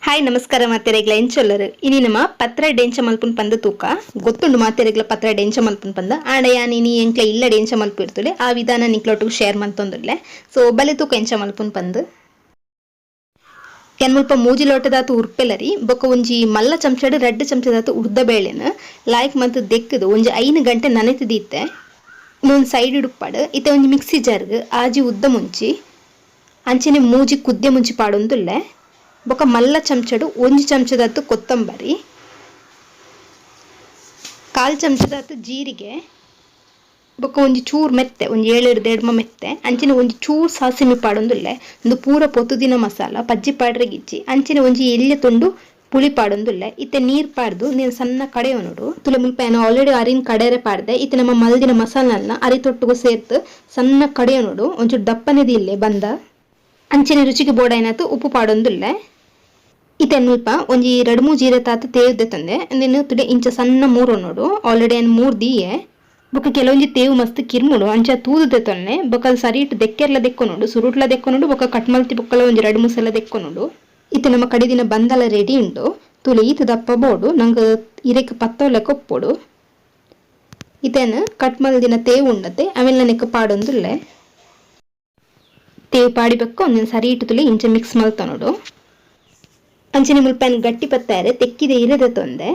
Hi ನಮಸ್ಕಾರ ಮಾತೆರೆಗ್ಲ ಎಂಚೊಲ್ಲರು. ಇನಿ ನಮ ಪತ್ರಡ್ಡೆ ಎಂಚ ಮಲ್ಪುನ್ ಪಂದ್ ತೂಕ. ಗೊತ್ತುಂಡು ಮಾತೆರೆಗ್ಲ ಪತ್ರಡ್ಡೆ ಎಂಚ ಮಲ್ಪುನ್ ಪಂದ್. ಆಂಡ ಯಾನ್ ಇನಿ ಎಂಕ್ಲ ಇಲ್ಲಡೆ ಎಂಚ ಮಲ್ಪಿರ್ತುಲೆ ಆ ವಿಧಾನ ನಿಕ್ಲೊಟ್ಟುಗು ಶೇರ್ ಮಲ್ತೊಂದುಲ್ಲೆ. ಸೊ ಬಲೆ ತೂಕ ಎಂಚ ಮಲ್ಪುನ್ ಪಂದ್. ಯಾನ್ ಮುಲ್ಪ ಮೂಜಿ ಲೋಟದಾತ್ ಉರ್ಪೆಲರಿ ಬೊಕ್ಕ ಒಂಜಿ ಮಲ್ಲ ಚಮಚಡ್ ರಡ್ಡ್ ಚಮಚದಾತ್ ಉರ್ದ ಬೇಳೆನ್ ಲಾಯ್ಕ್ ಮಂತ್ ದೆಕ್ಕುದು ಒಂಜಿ 5 ಗಂಟೆ ನನೆತ್ ದೀತೆ. ಉಂದೊಂಜಿ ಸೈಡ್ ಉಪ್ಪಡ್. ಇತ್ತೆ ಒಂಜಿ ಮಿಕ್ಸಿ ಜಾರ್ಗ್ ಆಜಿ ಉದ್ದ ಮುಂಚಿ ಅಂಚನೆ ಮೂಜಿ ಕುದ್ದೆ ಮುಂಚಿ ಪಾಡೊಂದುಲ್ಲೆ. ಬೊಕ್ಕ ಮಲ್ಲ ಚಮಚಡ್ ಒಂಜಿ ಚಮಚದಾತ್ ಕೊತ್ತಂಬರಿ, ಕಾಲ್ ಚಮಚದಾತ್ ಜೀರಿಗೆ, ಬೊಕ್ಕ ಒಂಜಿ ಚೂರ್ ಮೆತ್ತೆ ಒಂಜಿ ಏಳೆರ್ದ್ ಎಡ್ಮ ಮೆತ್ತೆ ಅಂಚನೆ ಒಂಜಿ ಚೂರ್ ಸಾಸಿಮಿ ಪಾಡೊಂದುಲ್ಲೆ. ಉಂದು ಪೂರ ಪೊತುದಿನ ಮಸಾಲ ಪಜ್ಜಿ ಪಾಡ್ರೆಗಿಜ್ಜಿ. ಅಂಚನೆ ಒಂಜಿ ಎಲ್ಯ ತುಂಡು ಪುಳಿ ಪಾಡೊಂದುಲ್ಲೆ. ಇತ್ತೆ ನೀರ್ ಪಾಡ್ದು ನೀನ್ ಸಣ್ಣ ಕಡೆಯೊನೊಡು. ತುಲೆ ಮುಲ್ಪ ಯಾನ್ ಆಲ್ರೆಡಿ ಅರಿನ್ ಕಡೆರೆ ಪಾಡ್ದೆ. ಇತ್ತೆ ನಮ್ಮ ಮಲ್ದಿನ ಮಸಾಲನ್ನ ಅರಿ ತೊಟ್ಟುಗು ಸೇರ್ತ್ ಸಣ್ಣ ಕಡೆಯೊನೊಡು. ಒಂಚೂರು ದಪ್ಪನೆದಿ ಇಲ್ಲೆ ಬಂದ. ಅಂಚನೆ ರುಚಿಗೆ ಬೋಡಾಯಿನಾತ್ ಉಪ್ಪು ಪಾಡೊಂದುಲ್ಲೆ. ಇತ್ತೆ ಮುಲ್ಪ ಒಂಜಿ ರಡ್ಡ್ ಮೂಜಿ ಇರೆತಾತ್ ತೇವು ದೆತ್ತೊಂದೆ. ಉಂದೆನ್ ತುಡೆ ಇಂಚ ಸಣ್ಣ ಮೂರೊನೊಡು. ಆಲ್ರೆಡಿ ಯಾನ್ ಮೂರ್ ದೀಯೆ. ಬೊಕ್ಕ ಕೆಲವೊಂಜಿ ತೇವು ಮಸ್ತ್ ಕಿರ್ಮುಡು ಅಂಚ ತೂದು ದೆತ್ತೊನ್ನೆ. ಬೊಕ್ಕ ಸರಿಟ್ ದೆಕ್ಕೆರ್ಲ ದೆಕ್ಕೊನೊಡು, ಸುರುಟ್ಲ ದೆಕ್ಕೊನೊಡು, ಬೊಕ್ಕ ಕಟ್ ಮಲ್ತಿ ಬೊಕ್ಕಲ ಒಂಜಿ ರಡ್ಡ್ ಮೂಸೆಲ ದೆಕ್ಕೊನೊಡು. ಇತ್ತೆ ನಮ್ಮ ಕಡೆದಿನ ಬಂದಲ ರೆಡಿ ಉಂಡು. ತೂಲೆ ಈತ್ ದಪ್ಪ ಬೋಡು ನಂಗ್ ಇರೆಕ್ ಪತ್ತೊಲೆ ಕೊಪ್ಪೊಡು. ಇತೆನ್ ಕಟ್ ಮಲ್ದಿನ ತೇವು ಉಂಡತೆ ಅವೆನ್ ನೆಕ್ ಪಾಡೊಂದುಲ್ಲೆ. ತೇವು ಪಾಡಿ ಬೊಕ್ಕ ಒಂದೆನ್ ಸರಿಟ್ ತುಲೆ ಇಂಚ ಮಿಕ್ಸ್ ಮಲ್ತೊನೊಡು. ಅಂಚನೆ ಮುಲ್ಪ ಗಟ್ಟಿ ಪತ್ತಾರೆ ತೆಕ್ಕಿದ ಇರೆ ದೆತ್ತೊಂದೆ.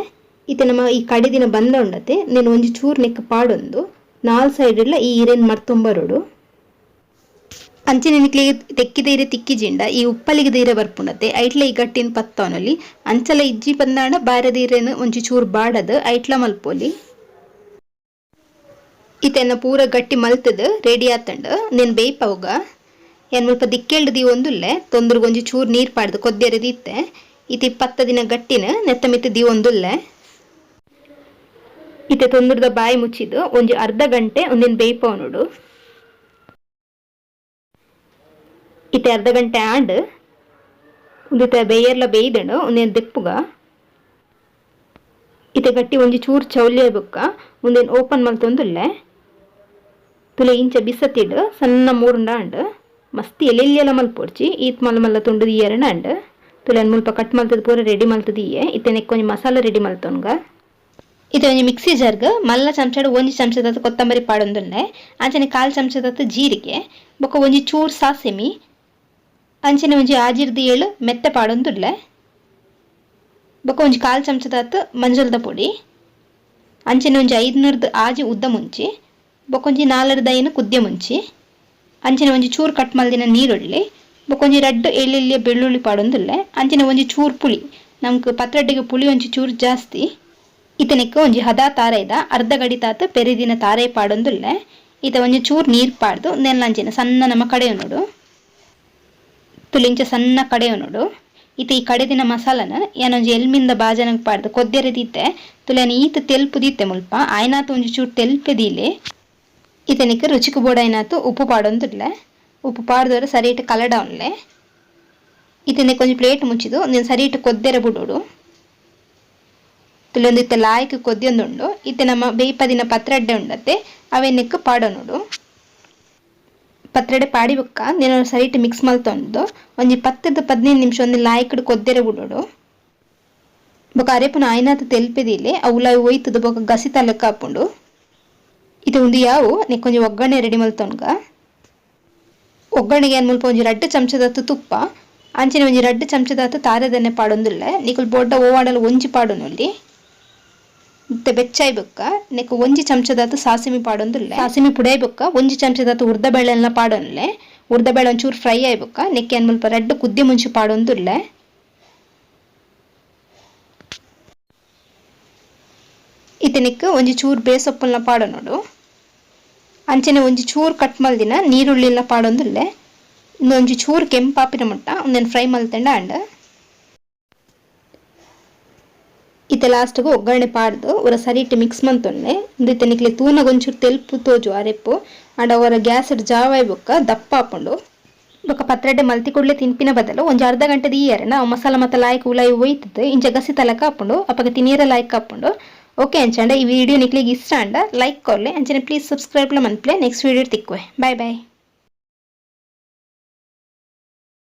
ಇತ್ತೆ ನಮ್ಮ ಈ ಕಡೆದಿನ ಬಂದ ಉಂಡತೆ ನೆನ್ ಒಂಜಿ ಚೂರು ನೆಕ್ ಪಾಡೊಂದು ನಾಲ್ ಸೈಡ್ ಡ್ಲ ಈ ಇರೆನ್ ಮರ್ತೊಂಬರೊಡು. ಅಂಚನೆ ನಿಕ್ಲೆಗ್ ತೆಕ್ಕಿದ ಇರೆ ತಿಕ್ಕಿಜಿಂಡ ಈ ಉಪ್ಪಲಿಗದ ಇರೆ ಬರ್ಪುಂಡತೆ ಐಟ್ಲ ಈ ಗಟ್ಟಿನ್ ಪತ್ತೊನೊಲಿ. ಅಂಚಲ ಇಜ್ಜಿ ಪಂದಾಂಡ ಬಾರೆದ ಇರೆನ್ ಒಂಜಿ ಚೂರು ಬಾಡದ್ ಐಟ್ಲ ಮಲ್ಪೊಲಿ. ಇತ್ತೆ ಪೂರ ಗಟ್ಟಿ ಮಲ್ತದ್ ರೆಡಿ ಆತುಂಡು. ನೆನ್ ಬೇಯ್ಪವುಗ ಯಾನ್ ಮುಲ್ಪ ದಿಕ್ಕೆಲ್ಡ್ ದೀವೊಂದುಲ್ಲೆ. ತೊಂದುರ್ಗ್ ಒಂಜಿ ಚೂರು ನೀರ್ ಪಾಡ್ದು ಕೊದ್ಯರೆ ದೀತೆ. ಇತ್ತೆ ಪತ್ತ ದಿನ ಗಟ್ಟಿನ ನೆತ್ತ ಮಿತ್ತ್ ದೀವೊಂದುಲ್ಲೆ. ಇತ್ತೆ ತೊಂದುರ್ದ ಬಾಯಿ ಮುಚ್ಚಿದ್ ಒಂಜಿ ಅರ್ಧ ಗಂಟೆ ಉಂದೆನ್ ಬೇಯ್ಪವೊನೊಡು. ಇತ್ತೆ ಅರ್ಧ ಗಂಟೆ ಆಂಡ್. ಉಂದೆತ ಬೇಯರ್ಲ ಬೇಯ್ದುಂಡು. ಉಂದೆನ್ ದೆಪ್ಪುಗ. ಇತ್ತೆ ಗಟ್ಟಿ ಒಂಜಿ ಚೂರು ಚೌಲ್ಯ ಬೊಕ್ಕ ಉಂದೆನ್ ಓಪನ್ ಮಲ್ತೊಂದುಲ್ಲೆ. ತುಲೆ ಇಂಚ ಬಿಸತಿಡ್ ಸಣ್ಣ ಮೂರುಂಡ ಆಂಡ್. ಮಸ್ತ್ ಎಲ್ಯೆಲ್ಯಲ ಮಲ್ಪೊಡ್ಚಿ, ಈತ್ ಮಲ್ಲ ಮಲ್ಲ ತುಂಡು ದೀಯೆರೆನ ಆಂಡ್. ತುಲೆ ಮುಲ್ಪ ಕಟ್ ಮಲ್ತದ್ ಪೂರ ರೆಡಿ ಮಲ್ತದ್ ದೀಯೆ. ಇತ್ತೆ ನೆಕ್ಕ್ ಒಂಜಿ ಮಸಾಲ ರೆಡಿ ಮಲ್ತೊನ್ಗ. ಇತ್ತೆ ಒಂಜಿ ಮಿಕ್ಸಿ ಜಾರ್ಗ್ ಮಲ್ಲ ಚಮಚಡ್ ಒಂಜಿ ಚಮಚದಾತ್ ಕೊತ್ತಂಬರಿ ಪಾಡೊಂದುಲ್ಲೆ. ಅಂಚನೆ ಕಾಲ್ ಚಮಚದಾತ್ ಜೀರಿಗೆ ಬೊಕ್ಕ ಒಂಜಿ ಚೂರು ಸಾಸಿಮಿ ಅಂಚನೆ ಒಂಜಿ ಆಜಿರ್ದ್ ಏಳು ಮೆತ್ತೆ ಪಾಡೊಂದುಲ್ಲೆ. ಬೊಕ್ಕ ಒಂಜಿ ಕಾಲ್ ಚಮಚದಾತ್ ಮಂಜಲ್ದ ಪೊಡಿ ಅಂಚನೆ ಒಂಜಿ ಐದ್ನೂರ್ದ್ ಆಜಿ ಉದ್ದ ಮುಂಚಿ ಬೊಕ್ಕ ಒಂಜಿ ನಾಲರ್ದ್ ಐನ್ ಕುದ್ಯ ಮುಂಚಿ ಅಂಚನೆ ಒಂಜಿ ಚೂರು ಕಟ್ ಮಲ್ದಿನ ನೀರುಳ್ಳಿ ಬೊಕ್ಕ ಒಂಜಿ ರಡ್ಡ್ ಎಳ್ಳೆಲ್ಯ ಬೆಳ್ಳುಳ್ಳಿ ಪಾಡೊಂದುಲ್ಲೆ. ಅಂಚನೆ ಒಂಜಿ ಚೂರು ಪುಳಿ, ನಮ್ಕ್ ಪತ್ರಡ್ಡೆಗ್ ಪುಳಿ ಒಂಜಿ ಚೂರು ಜಾಸ್ತಿ. ಇತ್ತೆ ನೆಕ್ಕ್ ಒಂಜಿ ಹದ ತಾರೈದ ಅರ್ಧ ಗಡಿತಾತ್ ಪೆರಿದಿನ ತಾರೈ ಪಾಡೊಂದುಲ್ಲೆ. ಇತ್ತೆ ಒಂಜಿ ಚೂರು ನೀರ್ ಪಾಡ್ದು ಉಂದೆನ್ಲ ಅಂಚನೆ ಸಣ್ಣ ನಮ ಕಡೆಯೊನೊಡು. ತುಲಿಂಚ ಸಣ್ಣ ಕಡೆಯೊನೊಡು. ಇತ್ತೆ ಈ ಕಡೆದಿನ ಮಸಾಲನ್ ಯಾನ್ ಒಂಜಿ ಎಲ್ಮಿಂದ ಬಾಜನಗ್ ಪಾಡ್ದು ಕೊದ್ಯರೆ ದೀತೆ. ತುಲೆನ್ ಈತ್ ತೆಲ್ಪು ದೀತೆ ಮುಲ್ಪ ಆಯ್ನಾತ್ ಒಂಜಿ ಚೂರು ತೆಲ್ಪೆ ದೀಲೆ. ಇತ್ತೆ ನೆಕ್ಕ್ ರುಚಿಕ್ ಬೋಡಾಯಿನಾತ್ ಉಪ್ಪು ಪಾಡೊಂದುಲ್ಲೆ. ಉಪ್ಪು ಪಾಡ್ದೊರ ಸರಿಟ್ ಕಲಡಾವೊನ್ಲೆ. ಇತ್ತೆ ನೆಕ್ಕ್ ಒಂಜಿ ಪ್ಲೇಟ್ ಮುಚ್ಚಿದ್ ಉಂದೆನ್ ಸರಿಟ್ ಕೊದ್ಯರೆ ಬುಡೊಡು. ತುಲೆ ಇತ್ತೆ ಲಾಯ್ಕ್ ಕೊದ್ಯೊಂದುಂಡು. ಇತ್ತೆ ನಮ್ಮ ಬೇಯ್ಪದಿನ ಪತ್ರಡ್ಡೆ ಉಂಡತೆ ಅವೆನ್ ನೆಕ್ಕ್ ಪಾಡೊನೊಡು. ಪತ್ರಡ್ಡೆ ಪಾಡಿ ಬೊಕ್ಕ ಉಂದೆನ್ ಸರಿಟ್ ಮಿಕ್ಸ್ ಮಲ್ತೊಂದು ಒಂಜಿ 10 ರ್ದ್ 15 ನಿಮಿಷ ಒಂಜಿ ಲಾಯ್ಕ್ಡ್ ಕೊದ್ಯರೆ ಬುಡೊಡು. ಬೊಕ್ಕ ಅರೆಪುನ ಆಯ್ನಾತ್ ತೆಲ್ಪೆ ದೀಲೆ ಅವು ಉಲಾಯಿ ಒಯ್ತುದು ಬೊಕ್ಕ ಗಸಿತ ಲೆಕ್ಕ ಆಪುಂಡು. ಇತ್ತೆ ಉಂದು ಯಾವು ನೆಕ್ಕ್ ಒಂಜಿ ಒಗ್ಗರಣೆ ರೆಡಿ ಮಲ್ತೊನ್ಗ. ಒಗ್ಗರಣೆಗೆ ಯಾನ್ ಮುಲ್ಪ ಒಂಜಿ ರಡ್ಡ್ ಚಮಚದಾತ್ ತುಪ್ಪ ಅಂಚನೆ ಒಂಜಿ ರಡ್ಡ್ ಚಮಚದಾತ್ ತಾರೆದೆಣ್ಣೆ ಪಾಡೊಂದುಲ್ಲೆ. ನಿಕುಲು ಬೋಡ್ಡ ಒವಾಂಡಲ ಒಂಜಿ ಪಾಡೊನೊಲಿ. ಇತ್ತೆ ಬೆಚ್ಚಾಯಿ ಬೊಕ್ಕ ನೆಕ್ಕ್ ಒಂಜಿ ಚಮಚದಾತ್ ಸಾಸಿಮಿ ಪಾಡೊಂದುಲ್ಲೆ. ಸಾಸಿಮಿ ಪುಡಾಯಿ ಬೊಕ್ಕ ಒಂಜಿ ಚಮಚದಾತ್ ಉರ್ದ ಬೇಳೆನ್ಲ ಪಾಡೊನ್ಲೆ. ಉರ್ದ ಬೇಳೆ ಒಂಚೂರು ಫ್ರೈ ಆಯಿ ಬೊಕ್ಕ ನೆಕ್ಕ್ ಯಾನ್ ಮುಲ್ಪ ರಡ್ಡ್ ಕುದ್ದೆ ಮುಂಚಿ ಪಾಡೊಂದುಲ್ಲೆ. ಇತ್ತೆ ನೆಕ್ಕ್ ಒಂಜಿ ಚೂರು ಬೇಸೊಪ್ಪುಲ್ನ ಪಾಡೊನೊಡು. ಅಂಚನೆ ಒಂಜಿ ಚೂರು ಕಟ್ ಮಲ್ದಿನ ನೀರುಳ್ಳಿಲ ಪಾಡೊಂದುಲ್ಲೆ. ಉಂದು ಒಂಜಿ ಚೂರು ಕೆಂಪಾಪಿನ ಮುಟ್ಟ ಉಂದೆನ್ ಫ್ರೈ ಮಲ್ತುಂಡ ಆಂಡ್. ಇತ್ತೆ ಲಾಸ್ಟ್ ಗ್ ಒಗ್ಗರಣೆ ಪಾಡ್ದ್ ಒರ ಸರಿಟ್ ಮಿಕ್ಸ್ ಮಲ್ತೊನ್ಲೆ. ಉಂದು ಇತ್ತೆ ನಿಕ್ಲೆ ತೂನಗ ಒಂಚೂರು ತೆಲ್ಪು ತೋಜು ಅರೆಪ್ಪು. ಆಂಡ ಒರ ಗ್ಯಾಸ್ ಡ್ ಜಾವಾಯಿ ಬೊಕ್ಕ ದಪ್ಪ ಆಪುಂಡು. ಬೊಕ್ಕ ಪತ್ರಡ್ಡೆ ಮಲ್ತಿ ಕೂಡ್ಲೆ ತಿನ್ಪಿನ ಬದಲು ಒಂಜಿ ಅರ್ಧ ಗಂಟೆ ದೀಯೆರೆನ ಅವು ಮಸಾಲ ಮಾತ ಲಾಯ್ಕ್ ಉಲಾಯಿ ಒಯ್ತುದು ಇಂಚ ಗಸಿ ತಲಕ ಆಪುಂಡು. ಅಪಗ ತಿನಿಯೆರೆ ಲಾಯ್ಕ್ ಆಪುಂಡು. ಓಕೆ ಅಂಚಾಂಡ ಈ ವಿಡಿಯೋ ನಿಕ್ಲೆಗ್ ಇಷ್ಟ ಆಂಡ ಲೈಕ್ ಕೊರ್ಲೆ ಅಂಚನೆ ಪ್ಲೀಸ್ ಸಬ್ಸ್ಕ್ರೈಬ್ ಲ ಮನ್ಪುಲೆ. ನೆಕ್ಸ್ಟ್ ವಿಡಿಯೋ ತಿಕ್ಕುವೆ. Bye bye.